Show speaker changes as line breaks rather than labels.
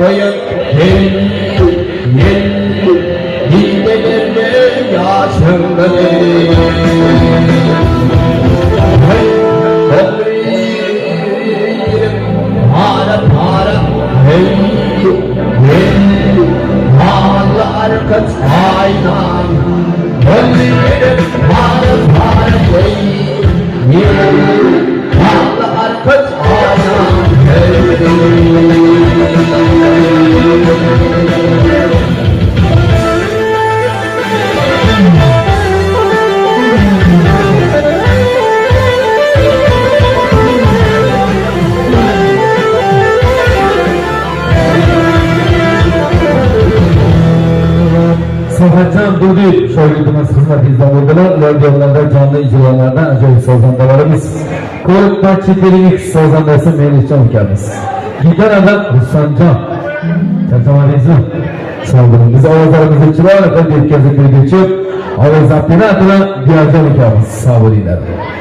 Koyun Didelerini yaşımları Para para hey hey Ağlar kaç aynan Para para hey Ağlar kaç aynan hey.
Safatjon Durdiyev shogirdimiz xizmatingizda bo'ldilar. Ular yo'llarda jonli ijrolardan ajoyib sozandalarimiz. Ko'rikdan 4X sozandasi Melihjon ukamiz. Gitarada Rustamjon. Charchamadingizmi? Sog' bo'ling. Biz ovozlarimizni chiroyli qilib yetkazib berguvchi ovoz operatori Diyorjon ukamiz. Sog' bo'linglar.